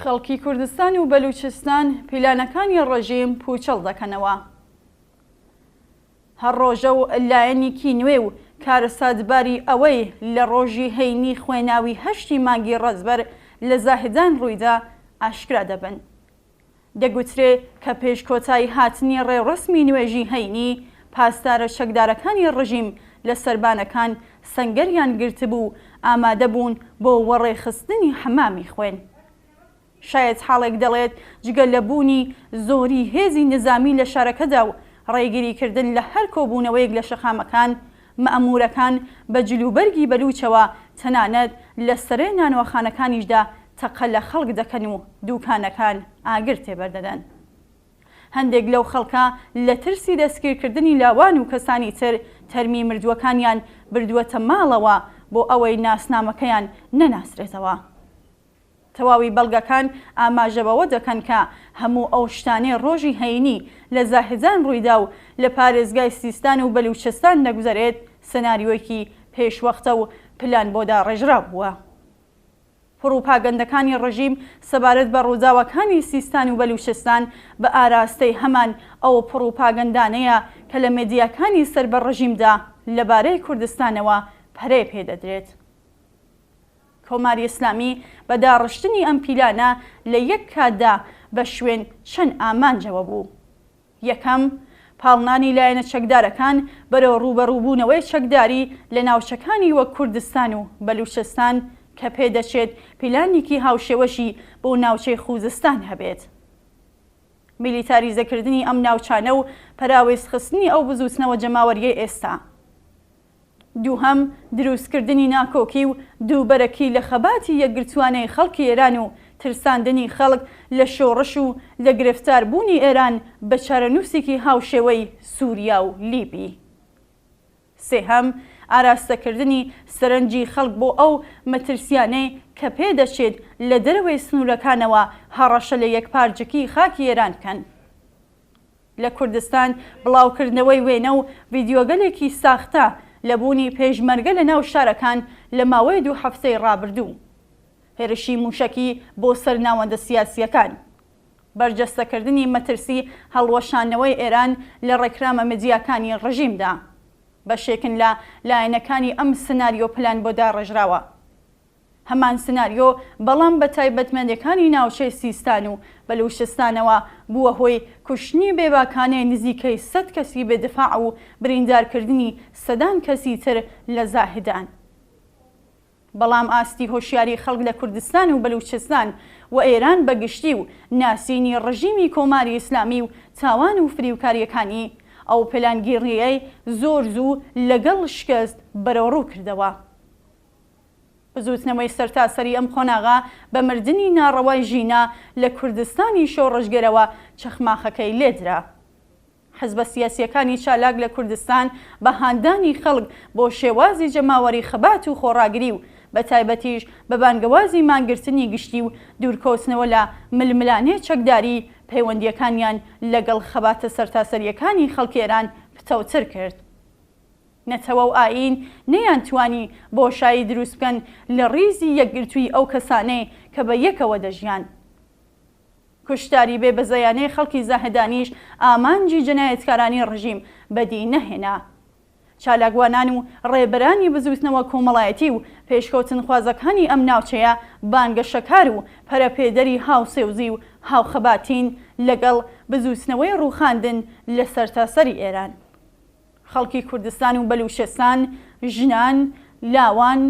خەڵکی کوردستان و بەلووچستان پیلانەکانی ڕێژیم پووچەڵ دەکەنەوە. هەر ڕۆژە و لایەنیکی نوێ و کارەساتباری ئەوەی لە ڕۆژی هەینی خوێناوی هەشتی مانگی ڕەزبەر لە زاهدان ڕوویدا ئاشکرا دەبن. دەگوترێ کە پێش کۆتایی هاتنی ڕێوڕەسمی نوێژی هەینی، پاسدارە چەکدارەکانی ڕژیم لە سەربانەکان سەنگەریان گرتبوو و ئامادە بوون بۆ وەڕێخستنی حەمامی خوێن. شایەتحاڵێک دەڵێت جگە لە بوونی زۆری هێزی نیزامی لە شارەکەدا و ڕێگریکردن لە هەر کۆبوونەوەیەک لە شەقامەکان، مەئموورەکان بە جلوبەرگی بەلووچەوە تەنانەت لە سەرێ نانواخانەکانیشدا تەقە لە خەڵک دەکەن و دووکانەکان ئاگر تێبەردەدەن. هەندێک لەو خەڵکە لە ترسی دەستگیرکردنی لاوان و کەسانی تر تەرمی مردووەکانیان بردووەتە ماڵەوە بۆ ئەوەی ناسنامەکەیان نەناسرێتەوە. تەواوی بەڵگەکان ئاماژە بەوە دەکەن کە هەموو ئەو شتانەی ڕۆژی هەینی لە زاهدان ڕوویدا و لە پارێزگای سیستان و بەلوچستان دەگوزەرێت، سناریۆیەکی پێشوەختە و پلان بۆ داڕێژراو بووە. پڕوپاگەندەکانی ڕژیم سەبارەت بە ڕووداوەکانی سیستان و بەلوچستان بە ئاراستەی هەمان ئەو پڕوپاگەندانەیە کە لە مێدیاکانی سەر بە ڕژیمدا لەبارەی کوردستانەوە پەرەی پێدەدرێت. کۆماری ئیسلامی بە داڕشتنی ئەم پیلانە لە یەک کاتدا بە شوێن چەند ئامانجەوە بوو. یەکەم، پاڵنانی لایەنە چەکدارەکان بەرەو ڕووبەڕووبوونەوەی چەکداری لە ناوچەکانی وەک کوردستان و بەلوچستان کە پێدەچێت پیلانێکی هاوشێوەشی بۆ ناوچەی خوزستان هەبێت. میلیتاریزەکردنی ئەم ناوچانە و پەراوێزخستنی ئەو بزووتنەوە جەماوەرییەی ئێستا. دووهەم، دروستکردنی ناکۆکی و دووبەرەکی لە خەباتی یەکگرتووانەی خەڵکی ئێران و ترساندنی خەڵک لە شۆڕش و لە گرفتار بوونی ئێران بە چارەنووسێکی هاوشێوەی سووریا و لیبی. سێهەم، ئاراستەکردنی سەرنجی خەڵک بۆ ئەو مەترسییانەی کە پێدەچێت لە دەرەوەی سنوورەکانەوە هەڕەشە لە یەکپارجەکیی خاکی ئێران بکەن. لە کوردستان بڵاوکردنەوەی وێنە و ڤیدیۆگەلێکی ساختە لە بوونی پێشمەرگە لە ناو شارەکان لە ماوەی دوو هەفتەی ڕابردوو. هێرشی مووشەکی بۆ سەر ناوەندە سیاسییەکان. بەرجەستەکردنی مەترسی هەڵوەشاندنەوەی ئێران لە ڕێکرامە مدیاکانی ڕژیمدا. بەشێکن لە لایەنەکانی ئەم سناریۆ پلان بۆ داڕێژراوە. هەمان سناریۆ بەڵام بە تایبەتمەندیەکانی ناوچەی سیستان و بەلوشستانەوە بووە هۆی کوشتنی بێباکانەی نزیکەی سەت کەسی بێ دفاع و بریندارکردنی سەدان کەسی تر لە زاهدان. بەڵام ئاستی هۆشیاری خەڵک لە کوردستان و بەلوچستان و ئێران بە گشتی و ناسینی ڕژیمی کۆماری ئیسلامی و تاوان و فریوکاریەکانی ئەو پلانگیڕیەی زۆر زوو لەگەڵ شکست بەرەوڕوو کردەوە. بزووتنەوەی سەرتاسەری ئەم قۆناغە بە مردنی ناڕەوای ژینا لە کوردستانی شۆڕشگێرەوە چەخماخەکەی لێدرا. حزبە سیاسییەکانی چالاک لە کوردستان بە هاندانی خەڵک بۆ شێوازی جەماوەری خەبات و خۆڕاگری و بە تایبەتیش بە بانگەوازی مانگرتنی گشتی و دوورکەوتنەوە لە ململانێ چەکداری پەیوەندییەکانیان لەگەڵ خەباتە سەرتاسەرییەکانی خەڵکی ئێران پتەوتر کرد. نەتەوە و ئایین نەیانتوانی بۆشایی دروست بکەن لە ڕیزی یەکگرتووی ئەو کەسانەی کە بە یەکەوە دەژیان. کوشتاری بێ بەزەیانەی خەڵکی زاهدانیش ئامانجی جەنایەتکارانی ڕژیم بەدی نەهێنا. چالاکوانان و ڕێبەرانی بزووتنەوە کۆمەڵایەتی و پێشکەوتنخوازەکانی ئەم ناوچەیە بانگەشەکار و پەرەپێدەری هاوسێوزی و هاوخەباتین لەگەڵ بزووتنەوەی ڕووخاندن لە سەرتاسەری ئێران. خەڵکی کوردستان و بەلوچستان، ژنان، لاوان،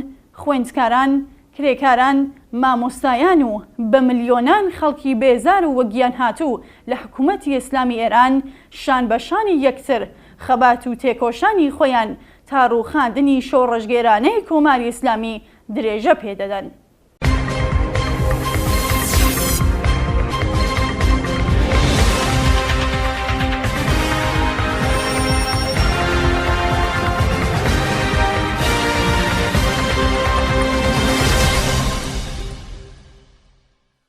خوێندکاران، کرێکاران، مامۆستایان و بە ملیۆنان خەڵکی بێزار و وەگیانهاتوو لە حکوومەتی ئیسلامی ئێران شان بە شانی یەکتر خەبات و تێکۆشانی خۆیان تا ڕووخاندنی شۆڕشگێرانەی کۆماری ئیسلامی درێژە پێ دەدەن.